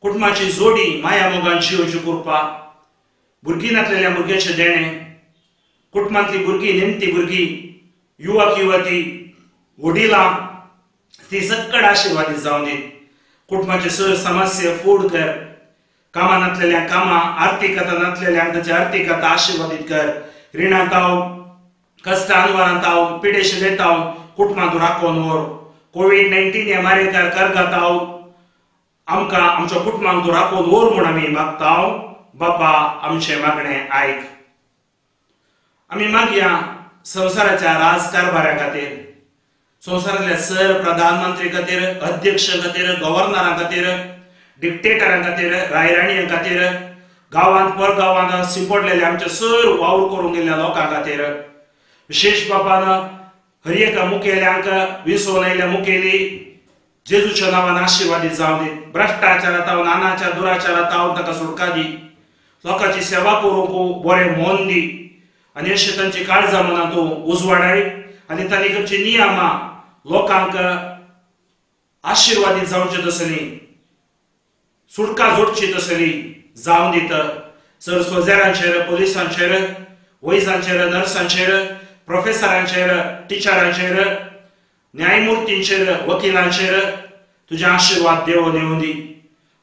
कुटुंबाची जोडी माया मोगान जियोवची कृपा, भुरगीं नासलेल्या भुरग्याचें देणें, कुटुंबांतली भुरगीं, नेमती भुरगीं, युवक युवती, वडिलां ती सक्कड आशिर्वादीत जावन दीत। कुटुंबाचे सर समस्या फूड कर. कामां नातलेल्यांक कामां, आर्थीक आतां नातलेल्यांक ताची आर्थीक आतां आशिर्वादीत कर. रिणांत हांव, कश्टां अनवरांत हांव, पिडेशिल्लेंत हांव कुटुंबांत राखून व्हर. कोवीड-19 ह्या मारेकार करगात हांव आमकां आमच्या कुटुंबांक तूं राखून व्हर म्हूण आमी मागता. बापा आमचें मागणें आयक. आमी मागया संवसाराच्या राजकारभाऱ्या खातीर, संवसारांतल्या सर प्रधानमंत्री खातीर, अध्यक्ष खातीर, गव्हर्नरां खातीर, डिक्टेटरां खातीर, रायराणयां खातीर, गांवांत परगांवांत सिंपडलेल्या आमचे सर वावर करूंक गेल्ल्या लोकां खातीर, विशेश बापान हर एका मुखेल्यांक विसोवन आयिल्ल्या मुखेली जेजूच्या नांवान आशिर्वादीत जावं दी. भ्रश्टाचारांत अनाचार दुराचारांत ताका सुटका दी. लोकांची सेवा करूंक बरें मन दी आनी अशें तांची काळजां मनां तूं उजवाडाय आनी तांणी करची नियमां लोकांक आशिर्वादीत जावचे तसली, सुटका जोडची तसली जावं दित. सर सोजेरांचेर, पोलिसांचेर, वैजांचेर, नर्सांचेर, प्रोफेसरांचेर, टिचरांचेर, न्यायमुर्तींचेर, वकिलांचेर तुजे आशिर्वाद देवोन येवं दी.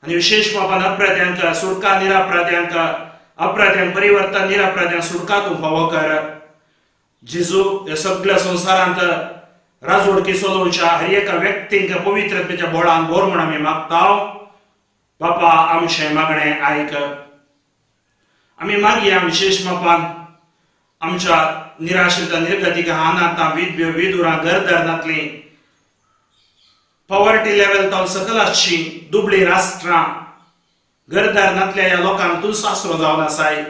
आनी विशेश बापान अपराध्यांक सुटका, निरापराध्यांक, अपराध्यांक परिवर्तन, निरापराध्यांक सुटका तूं फावो कर. जेजू ह्या सगळ्या संवसारांत राजवडकी चलोवच्या हर एका व्यक्तींक पवित्रतेच्या बोळान भर म्हूण आमी मागता. बापा आमचें मागणें आयक. आमी मागया विशेश बापान आमच्या निराश्रित निर्गतीक अनाथां, विधव्यो, विदुरां, घरदार नातलीं, पॉवर्टी लेवल तावन सकल आसची दुबळी राष्ट्रां, घरदार नातल्या ह्या लोकांक तूं सासरो जावन आसाय.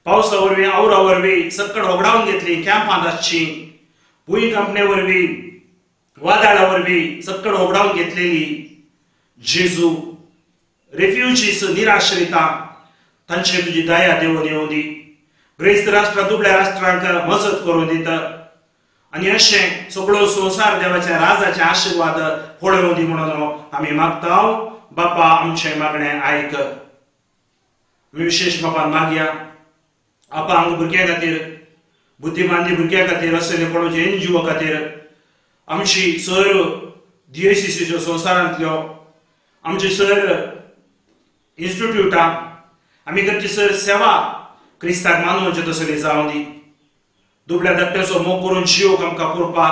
पावसा वरवीं, आवरा वरवीं सक्कड होगडावन घेतली, कॅम्पांत आसची, भूंय कंपने वरवीं, वादळा वरवीं सक्कड होगडावन घेतलेली. जेजू रेफ्युजीस, निराश्रितां तांचे तुजी दया देवून येवं दी. ग्रेस्त राष्ट्रां, दुबळ्या राष्ट्रांक मजत करून दिता आनी अशें सगळो संवसार देवाच्या राजाचे आशिर्वाद पळोवं दी म्हणून आमी मागता. बापा आमचें मागणें आयक. आमी विशेश बापान मागया आपांग भुरग्यां खातीर, बुद्धिमांदी भुरग्यां खातीर, असले कोणाचे एनजीओ खातीर, आमची सर डीएसीसीच्यो संवसारांतल्यो, आमची सर इन्स्टिट्यूटां, आमी करची सर सेवा क्रिस्ताक मानवचे तसली जावं दी. दुबळ्या धाकट्याचो मोग करून जिवक आमकां पुरपा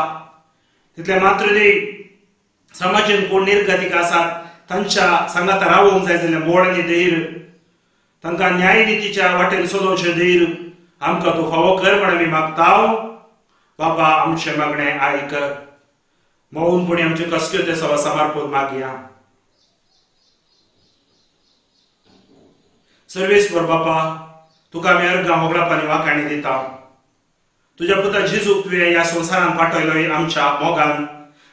तितलें मात्र न्ही, समाजेन कोण निर्गतीक आसात तांच्या सांगाता रावोंक जाय जाल्यार बोळ आनी धैर्य, तांकां न्यायनितीच्या वाटेन चलोवचें धैर्य आमकां तूं फावो कर म्हण आमी मागता. बाबा आमचें मागणें आयक. मौनपणी आमचे कसक्यो ते सवा समर्पण मागया. सर्वेस्पर बापा तुका आमी अर्गां होगडापानी वाखाणी दिता. तुज्या पुता जेजूक तुवें ह्या संवसारांत पाठयलो आमच्या मोगान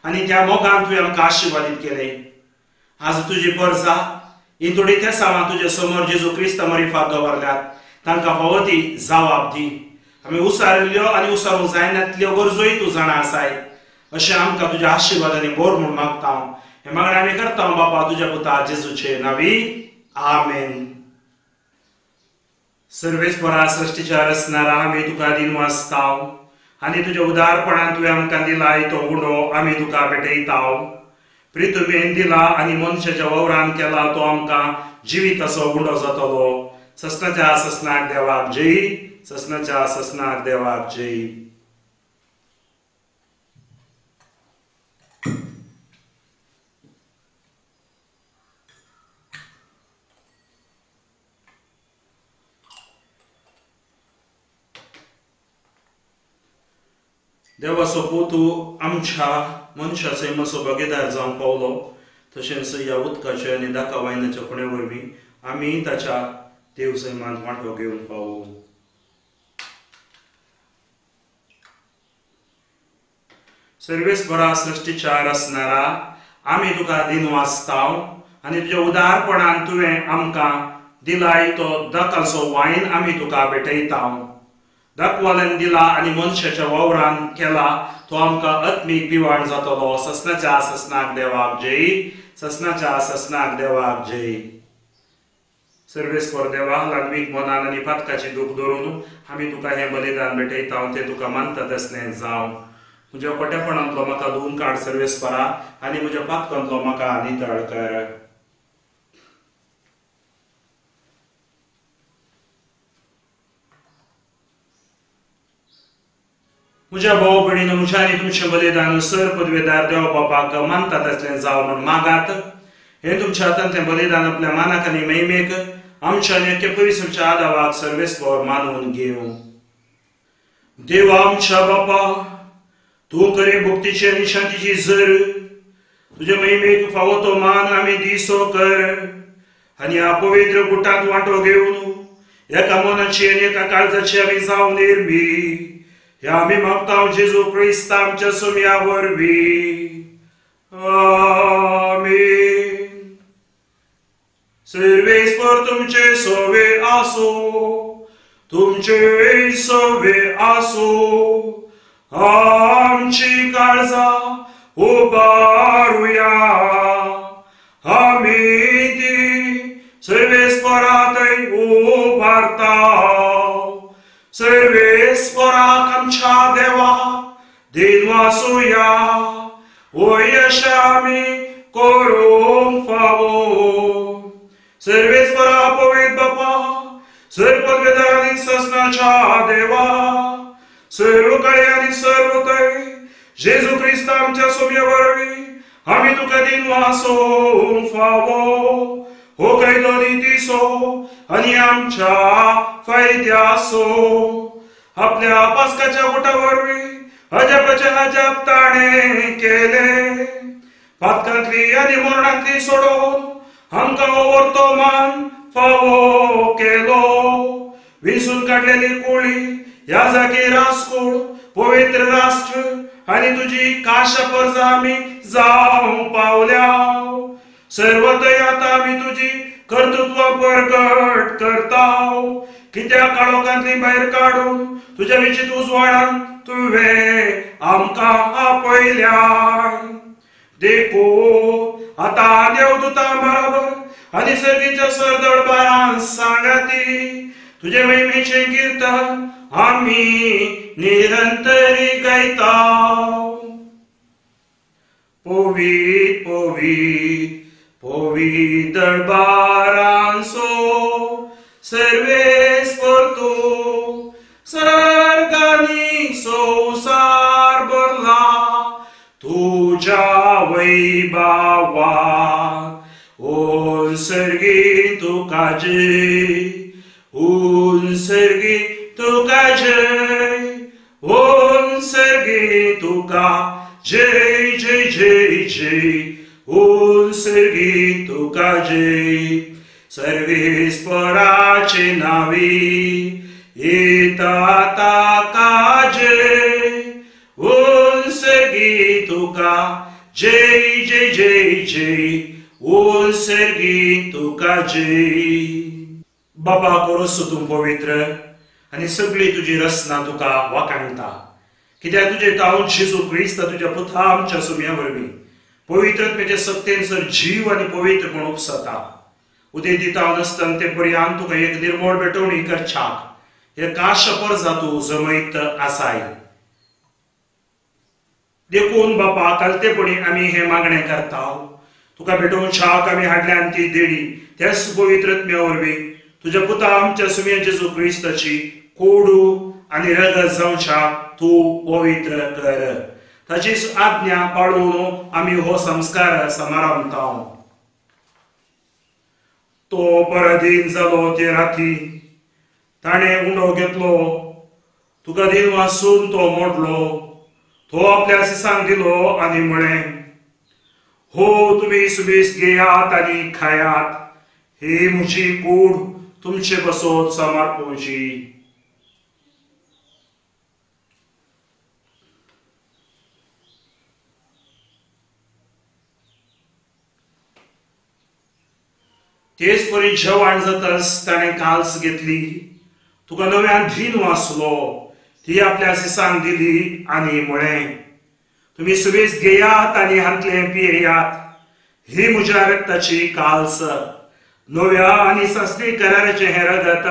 आनी त्या मोगान तुवें आमकां आशिर्वादीत केलें. आज तुजी परजा ही थोडी तेसांवां तुजे समोर जेजू क्रिस्ता मरिफात दवरल्यात, तांकां फावो ती जवाब दी. आमी उसारिल्ल्यो आनी उसारूंक जायनातल्यो गरजोय तूं जाणा आसाय. अशें आमकां तुज्या आशिर्वादांनी भर म्हूण मागता. हें मागणें आमी करता बापा तुज्या पुता जेजूचे नांवी. आमेन. सर्वेस्परा सृश्टीच्या रचणारा आमी तुका दिनवासताव आनी तुज्या उदारपणान तुवें आमकां दिलाय तो उंडो आमी तुका भेटयताव. प्रितुमेन दिला आनी मनशाच्या वावरान केला तो आमकां जिविताचो उंडो जातलो. ससनाच्या ससनाक देवाक जय, ससनाच्या ससनाक देवाक जय. देवाचो पूत आमच्या मनशा सैमाचो भागीदार जावंक पावलो, तशेंच ह्या उदकाच्या आनी दाका वायनाच्या खुणे वरवीं आमी ताच्या देव सैमांत वांटो घेवंक पावू. सर्वेस्परा सृश्टीच्या रचणारा आमी तुका दिनवासताव आनी तुज्या उदारपणान तुवें आमकां दिलाय तो दाकाचो वायन आमी तुका भेटयताव. दाखवाल्यान दिला आनी मनशाच्या वावरान केला तो आमकां आत्मीक पिवाण जातलो. ससनाच्या ससनाक देवाक जय, ससनाच्या ससनाक देवाक जय. सर्वेस्पर देवा, ल्हानवीक मनान आनी पातकाची दूख धरून आमी तुका हें बलिदान भेटयता, तें तुका मानता तसलें जावं. म्हज्या खोटेपणांतलो म्हाका धुवन काड सर्वेस्परा आनी म्हज्या पातकांतलो म्हाका नितळ कर. म्हज्या भाव भयणीन म्हज्या आनी तुमचें बलिदान सर पदवेदार देव बापाक मानतात आसलें जावं म्हूण मागात. हें तुमच्या हातांतलें बलिदान आपल्या मानाक आनी महिमेक आमच्या आनी अख्ख्या परिसरच्या आदावाक सर्वेस्पर मानून घेवं. देवा आमच्या बापा, तूं खरी भक्तीची आनी शांतीची जर तुज्या महिमेक फावो तो मान आमी दिसो कर आनी ह्या पवित्र गुटांत वांटो घेवन एका मनाची आनी एका काळजाची आमी जावन निर्मी. ह्या आमी मागता जेजू क्रिस्त आमच्या सुम्या वरवीं. आमेन. सर्वेस्पर तुमचे सोवे आसो, तुमचे सोवे आसो. आमची काळजा उबारुया, आमी ती सर्वेस्परातय उबारता. सर्वेस्पराक आमच्या देवा दिनवासुया, वयश आमी करूंक फावो. सर्वेस्परा पवित्र बापा, सर्व पदवेदार आनी ससनाच्या देवा, सर्व काळी आनी सर्व थंय जेजू क्रिस्त आमच्या सोम्या वरवीं आमी तुका दिनवासूंक फावो. हो कायदो नितीचो आनी आमच्या फायद्याचो. आपल्या पास्काच्या गुटा वरवीं अजापाचे अजाप ताणें केले. पातकांतली आनी मरणांतली सोडोवन आमकां वर्तमान फावो केलो. विसून काडलेली कोळी ह्या जागी रासकूळ पवित्र राष्ट्र आनी तुजी काशा परजा आमी जावंक पावल्या. सर्वतय आतां आमी तुजी कर्तृत्वां प्रगट करता. कित्याक काळोखांतली भायर काडून तुज्या विचित उजवाडान तुवें आमकां आपयल्याय. देखून आतां देवदूतां बराबर आनी सर्गीच्या सरदळबारान सांगाती तुजे महिमेचें कीर्तन आमी निरंतरी गायता. पवित्र पवित्र पवित्र दरबारांसो सर्वेस्पर तूं सर्गांनी संवसार भरला तुज्या वैभवान. ओ सर्गी तुका जय, ओ सर्गी तुका जय, ओ सर्गी तुका जय जय जय जय, ओ सर्गी तुका जय. सर्वेस्पराचे नावी येता ताका जय, ओ सर्गी तुका जय जय जय जय, ओ सर्गी तुका जय. बाबा करोसो तूं पवित्र आनी सगळी तुजी रचना तुका वाखाणटा. कित्याक तुजे तावन जेजू क्रिस्त तुज्या पुता आमच्या सुम्या वरवीं पवित्रत्मेचे सत्तेन सर जीव आनी पवित्रपण उपसता. उदय दिता नासतना ते पर्यान तुका एक निर्मळ भेटवणी करच्याक हे काश परजा तूं जमयत आसाय. देखून बापा कालतेपणी आमी हें मागणें करता. तुका भेटोवच्याक आमी हाडल्यान ती देणी त्याच पवित्रत्म्या वरवीं तुज्या पुता आमच्या सुम्या जेजू क्रिस्ताची कोडू आनी रगत जावच्याक तूं पवित्र कर. ताची आज्ञा पाळून आमी हो संस्कार समारंभता. तो पराधीन जालो ते राती ताणें उंडो घेतलो, तुका दिन वासून तो मोडलो, तो आपल्या सिसांक दिलो आनी म्हळें, हो तुमी सुबेस घेयात आनी खायात, ही म्हजी कूड तुमचे बसोत समर्पणची. तेच परी जेवण जातच ताणें काल्स घेतली, तुका नव्यान धीन वाचलो, ती आपल्या सिसांक दिली आनी म्हळें, तुमी सुबेस घेयात आनी हांतलें पियेयात, ही म्हज्या रक्ताची काल्स, नव्या आनी संस्कृत कराराचें हें रगत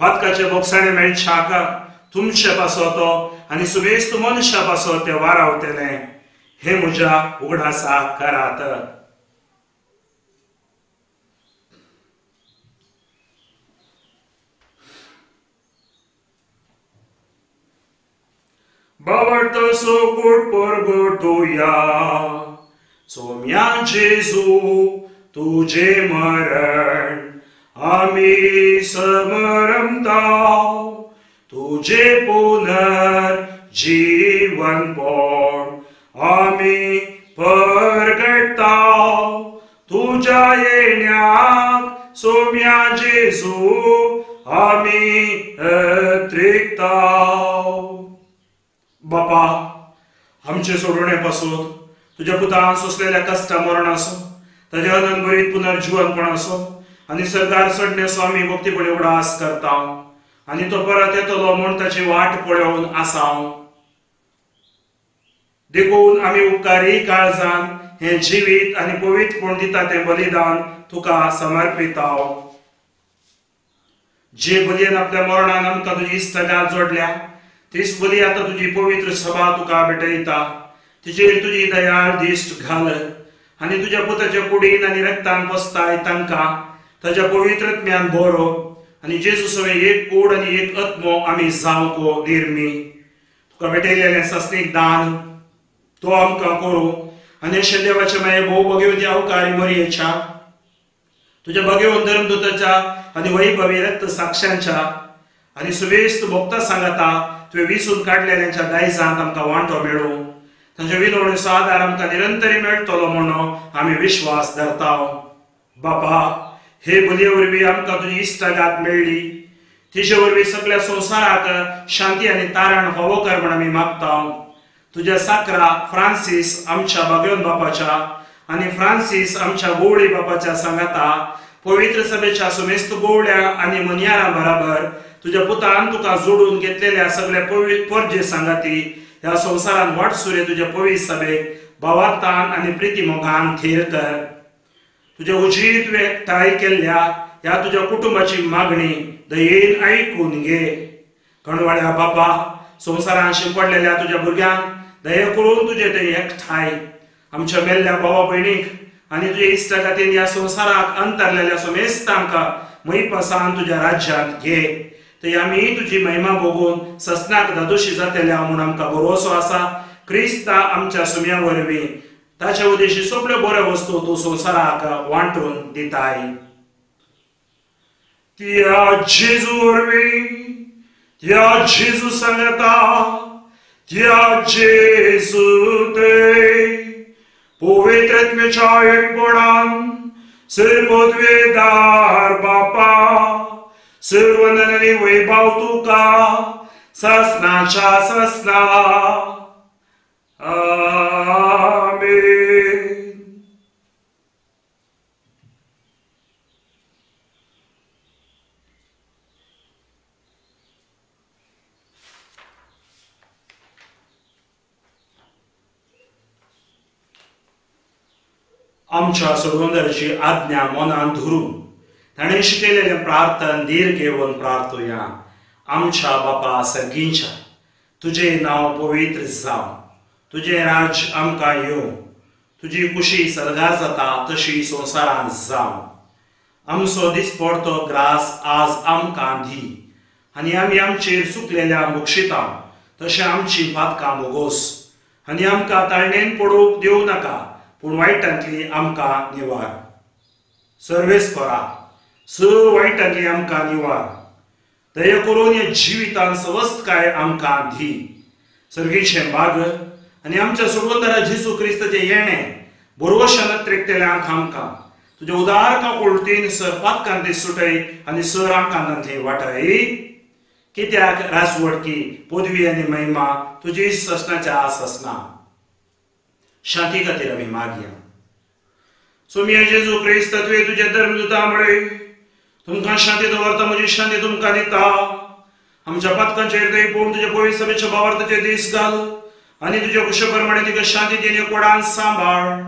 पातकाचे बोगसाणे मेळच्याक तुमचे पासत आनी सुबेस्त मनशा पासत तें वारावतलें. हें म्हज्या उगडासा करात. बावडतो सोकूट परगटुया. सोम्या जेजू तुझे मरण आमी समरमता, तुझे पुनर जीवनपण आमी परगटता. तुझ्या येण्याक सोम्या जेजू आमी अत्रिकता. बापा, आमचे सोडवणे पासून तुज्या पुतान सोंसलेल्या कश्टा मरण आसो, ताज्या अनंतभरीत पुनर्जीवनपण आसो आनी सरकार चडण्याचो आमी भक्तीपणी उगडास करता आनी तो परत येतलो म्हूण ताची वाट पळोवन आसा. देखून आमी उपकारी काळजान हें जिवीत आनी पवित्रपण दिता तें बलिदान तुका समर्पिता. जे बलयेन आपल्या मरणान आमकां तुजी इश्टागत जोडल्या तीच बली आतां तुजी पवित्र सभा तुका भेटयता. तिचेर तुजी दयाळ दिश्ट घाल आनी तुज्या पुताच्या कुडीन आनी रक्तान पसताय तांकां ताज्या पवित्रत्म्यान बरो आनी जेजू सवें एक कूड आनी एक आत्मो आमी जावंक निर्मी. तुका भेटयलेलें सस्नीक दान तो आमकां करूं आनी अशें देवाच्या माये भोव भगेवती अवकारी मरयेच्या तुज्या भगेवन धर्मदूताच्या आनी वैभवी रक्त साक्षांच्या आनी सुवेस्त भोक्ता सांगाता तुवें विसून काडलेल्यांच्या दायजांत आमकां वांटो मेळूं. तांच्या विनवणेचो आदार आमकां निरंतरी मेळटलो म्हणून आमी विश्वास धरता. बापा, हे बलये वरवीं आमकां तुजी इश्टागत मेळ्ळी, तिचे वरवीं सगळ्या संवसाराक शांती आनी तारण फावो कर म्हूण आमी मागता. तुज्या साकरा फ्रांसीस आमच्या बागेवन बापाच्या आनी फ्रांसीस आमच्या गोवळी बापाच्या सांगाता पवित्र सभेच्या सुमेस्त गोवळ्या आनी मनयारा बराबर तुज्या पुतान तुका जोडून घेतलेल्या सगळ्या परजे सांगाती ह्या संवसारान वाटसुरे तुज्या पवित्र सभेक भावार्थान आनी प्रिती मोगान थीर कर. तुज्या उजीर तुवें एकठांय केल्ल्या ह्या तुज्या कुटुंबाची मागणी दयेन आयकून घे. कणवाळ्या बापा, संवसारान शिंपडलेल्या तुज्या भुरग्यांक दया करून तुजे ते एकठांय आमच्या मेल्ल्या भावा भयणीक आनी तुज्या इश्टागतीन ह्या संवसाराक अंतरलेल्या समेस्तांक महिपासान तुज्या राज्यांत घे. थंय आमी तुजी महिमा भोगून ससनाक दादोशी जातल्या म्हूण आमकां भरोसो आसा. क्रिस्ता आमच्या सुम्या वरवीं ताच्या उद्देशी सगळ्यो बऱ्यो वस्तू तूं संवसाराक वांटून दिताय. त्या जेजू वरवीं, त्या जेजू सांगता, त्या जेजू ते पवित्रत्मेच्या एकपणान सर्वोद्वेदार बापा सर्वननी वैभव तुका ससनाच्या ससना. आमेन. आमच्या सोडवणदाराची आज्ञा मनान धरून ताणें शिकयलेलें प्रार्थन धीर घेवन प्रार्थुया. आमच्या बापा सर्गींच्या, तुजें नांव पवित्र जावं, तुजें राज्य आमकां येवं, तुजी कुशी सर्गार जाता तशी संवसारांत जावं. आमचो दिसपडतो ग्रास आज आमकां दी आनी आमी आमचेर चुकलेल्या मोक्षिता तशें आमची पातकां मोगोस आनी आमकां ताळणेन पडूंक दिवं नाका पूण वायटांतली आमकां निवार. सर्वेस्परा, स वायटांतली आमकां निवार. दया करून ह्या जिवितान सवस्तकाय आमकां दी. सर्गीचें बाग आनी आमच्या सोडवणदारा जेजू क्रिस्ताचें येणें बरोवशान त्रेकतेल्यांक आमकां तुज्या उदार काकुळटीन सर पातकांती सुटय आनी सर आमकां वाटय. कित्याक राजवडकी पदवी आनी महिमा तुजी ससनाच्या आसना. शांती खातीर आमी मागया. सोमिया जेजू क्रिस्त, तुवें तुज्या धर्मदूता म्हळें, तुमकां शांती दवरता, म्हजी शांती तुमकां दिता. आमच्या पातकांचेर दय पळोवन तुज्या पवित्र सभेच्या भावार्थाचे दीस घाल आनी तुज्या कुशे प्रमाणे तिका शांती दिवन कोडान सांबाळ.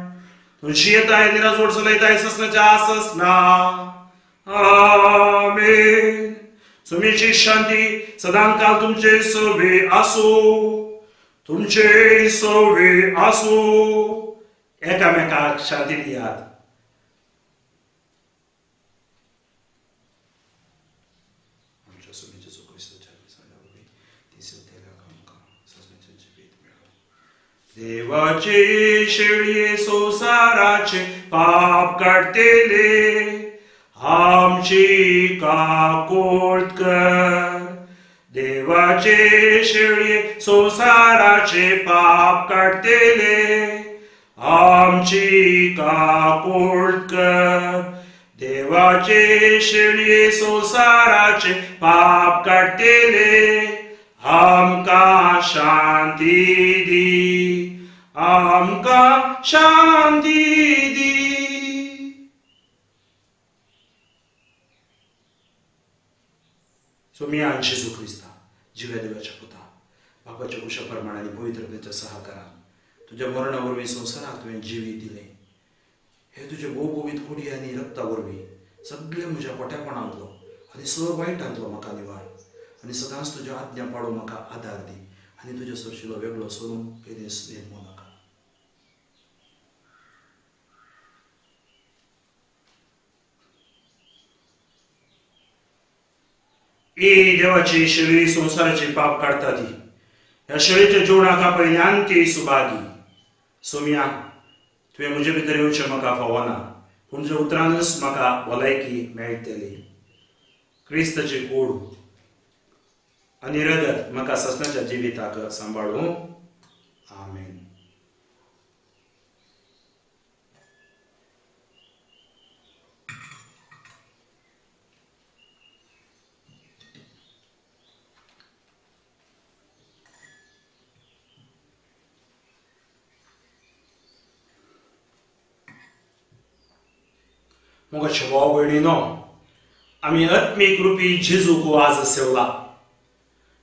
तुजी येताय निराजोड चलयताय ससनाच्या आसना. आमेन. सुमीची शांती सदांकाल तुमचे सवे आसूं, तुमचे सवे आसूं. एकामेकाक शांती दियात. आमच्या सुमीचे क्रिस्ताच्या देवाचे शेळये संवसाराचे पाप काडटेले आमची काकूट कर। देवाचे शेळये संवसाराचे पाप काडटेले आमची काकूट कर। देवाचे शेळये संवसाराचे पाप काडटेले आमकां शांती दी, आमकां शांती दी। सोमिया जेजू क्रिस्ता जिव्या देवाच्या पुता बापाच्या कुशा प्रमाण आनी पवित्रतेच्या सहकारान तुज्या मरणा वरवीं संवसाराक तुवें जिवीत दिलें। हे तुजे भोवभोवीत कुडी आनी रक्ता वरवीं सगळें म्हज्या पोट्यापणांतलो आनी सर वायटांतलो म्हाका निवार आनी सदांच तुज्या आज्ञा पाळूंक म्हाका आदार दी आनी तुज्या सरशिलो वेगळो सरून केदीस निर्मो नाका। ए देवाची शेळी संवसाराचे पाप काडटा ती ह्या शेळीच्या जेवणाक पयल्यान ती सुभागी। सोम्या तुवें म्हजे भितर येवचें म्हाका फावना पूण तुज्या उतरानच म्हाका भलायकी मेळटली। क्रिस्ताची कूड आनी रगत म्हाका ससनाच्या जिविताक सांबाळूं। आमेन। मोगाचे भाव भयणीनो, आमी आत्मीक रुपी जेजूक आज सेवला।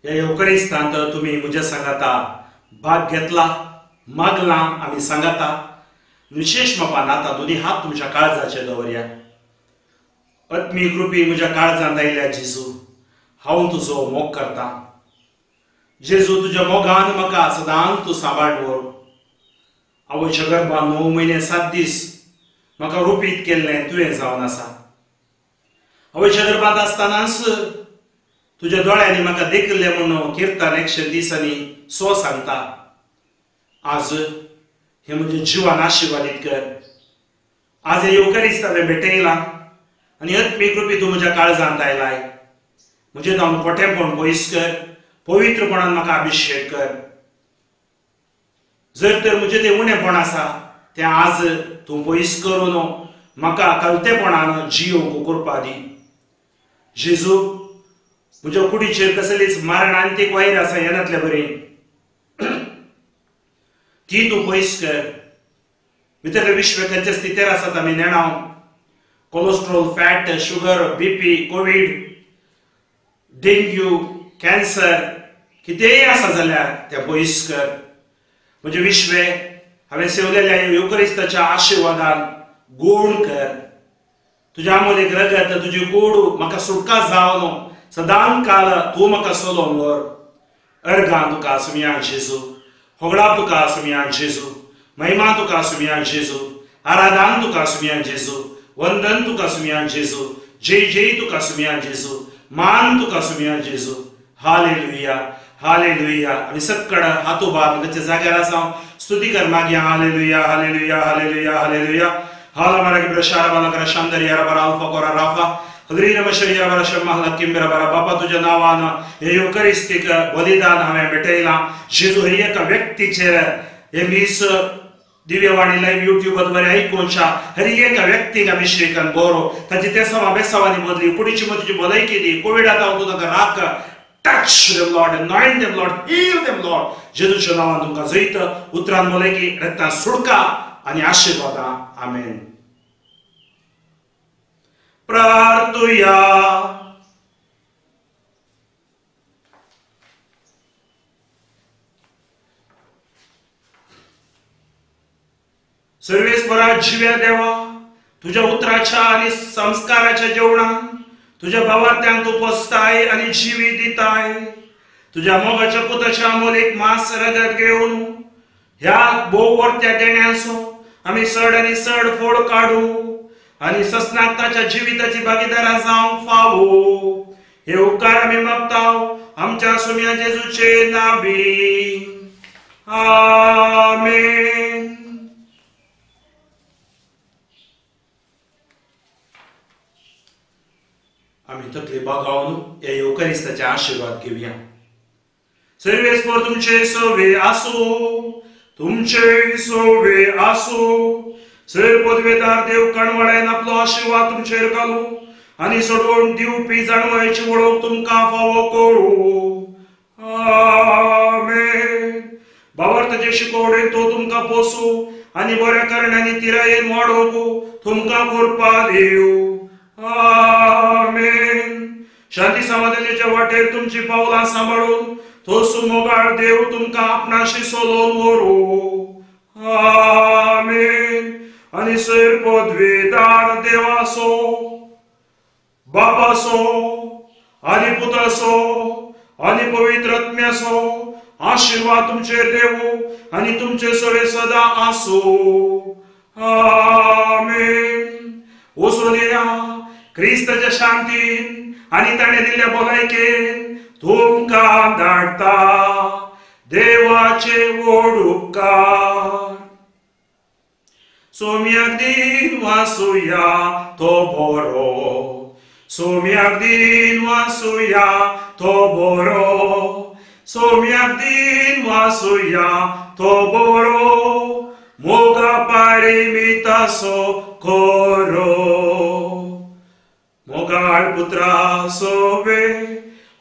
ह्या येवकरिस्तांत तुमी म्हज्या सांगाता भाग घेतला मागला आमी सांगाता विशेश मापान आतां दोनी हात तुमच्या काळजाचे दवरया। आत्मीक रुपी म्हज्या काळजांत आयल्या जेजू, हांव तुजो मोग करता। जेजू तुज्या मोगान म्हाका सदांच तूं सांबाळ दवर। आवयच्या गर्भान 9 म्हयने 7 दीस म्हाका रुपीत केल्लें तुवें जावन आसा। आवयच्या गर्भांत आसतनाच तुज्या दोळ्यांनी म्हाका देखिल्लें म्हणून किर्तन 130 आनी 100 सांगता। आज हें म्हजें जिवान आशिर्वादीत कर। आज हें येवकरिस्त हांवें भेटयलां आनी आत्मीक रुपी तूं म्हज्या काळजांत आयलाय। म्हजें जावन खोटेंपण पयस कर, पवित्रपणान म्हाका अभिशेक कर। जर तर म्हजें तें उणेपण आसा तें आज तूं पयस करून म्हाका कलतेपणान जियोवंक करपा दी। जेजू म्हज्या कुडीचेर कसलीच मारणांतीक वायर आसा येनातले बरी ती तूं पयस कर। भितरले विश्व खंयच्या स्थितीर आसात आमी नेणाव। Cholesterol, fat, sugar, BP, COVID, dengue, cancer कितेंय आसा जाल्यार तें पयस कर। म्हजें विश्व हांवें सेवलेल्या येवकरिस्ताच्या आशिर्वादान गोड कर। तुज्या आमोलेक रगत तुजी गोड म्हाका सुटका जावन सदां काल तूं म्हाका सोलोवन व्हर। अर्गां तुका सुमया जेजू, होगडा तुका सुमया जेजू, महिमा तुका सुमया जेजू, आराधन तुका सुमया जेजू, वंदन तुका सुमया जेजू, जय जय तुका सुमया जेजू, मान तुका सुमया जेजू। Hallelujah, hallelujah. आमी सकड हात उबार ताच्या जाग्यार आसा स्तुती कर मागया। Hallelujah, hallelujah, hallelujah, hallelujah. हाला मारा किब्र शारा बाला करा शांदर यारा बारा अल्फा कोरा राफा हलरी नमशर यारा बारा शम्मा हला किंबरा बारा। बापा तुज्या नांवान हें येवकरिस्तीक बलिदान हांवें भेटयलां। जेजू हर एका व्यक्तीचेर हें मीस दिव्यवाणी लायव्ह युट्यूबाद्वारे आयकुच्या हर एका व्यक्तीक अभिशेकान बरो ताची तेसावां बेसावांनी बदली कुडीची मतीची भलायकी दी। कोविडांत हांव तूं तांकां राख। Touch them, Lord, anoint them, Lord, heal them, Lord. जेजूच्या नांवान तुमकां जैत उतरान भलायकी रक्तान सुटका आनी आशिर्वादां। आमेन। प्रार्थुया। सर्वेस्परा जिव्या देवा, तुज्या उतराच्या आनी संस्काराच्या जेवणान तुज्या भावार्थ्यांक तूं पोसताय आनी जिवी दिताय। तुज्या मोगाच्या पुताच्या अमोल एक मास रगत घेवन ह्या भोव वर्त्या देण्याचो आमी सड आनी सड फोड काडू आनी ससनाक ताच्या जिविताची भागीदारां जावंक फावो। हे उपकार आमी मागता आमच्या सुम्या जेजूचे नावी। आमेन. आमी तकली बागावन ह्या येवकारिस्ताचे आशिर्वाद घेवया. सर्वेस्पर तुमचे सवे आसूं, तुमचे सवे आसूं. सर पदवेदार देव कणवळ्यान आपलो आशिर्वाद तुमचेर घालूं आनी सोडवण दिवपी जाणवायची वळख तुमकां फावो करूं. आमेन. बाबार्थाचे शिकवणेन तो तुमकां पोसूं आनी बऱ्या कारणांनी तिरायेन वाडोवंक तुमकां कृपा दिवं. आमेन. शांती समाधानाच्या वाटेर तुमची पावलां सांबाळून तो सुमोगाळ देव तुमकां आपणाशी सोलोवन व्हरूं. आमेन. आनी सर पदवेदार देवासो, बापासो आनी पुतासो आनी पवित्र आत्म्यासो आशिर्वाद तुमचेर देवू आनी तुमचे सवे सदां आसूं. आमेन. वचून येया क्रिस्ताच्या शांतीन आनी ताणें दिल्ल्या भलायकेन तुमकां धाडटा. देवाचे व्हड उपकार. सोम्याक दिन वासुया तो बरो, सोम्याक दिन वासुया तो बरो, सोम्याक दिन वासुया तो बरो, मोगा पारिमितासो खरो. मोगाळ पुत्रा सोवे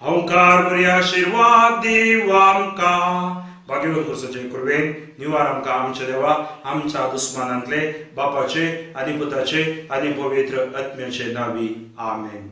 हंकार बरी आशिर्वाद दिव आमकां. भाग्यवंत पुरुषाचे कृपेन निवार आमकां आमच्या देवा आमच्या दुस्मानांतले बापाचे आनी पुताचे आनी पवित्र आत्म्याचे नावी. आमेन.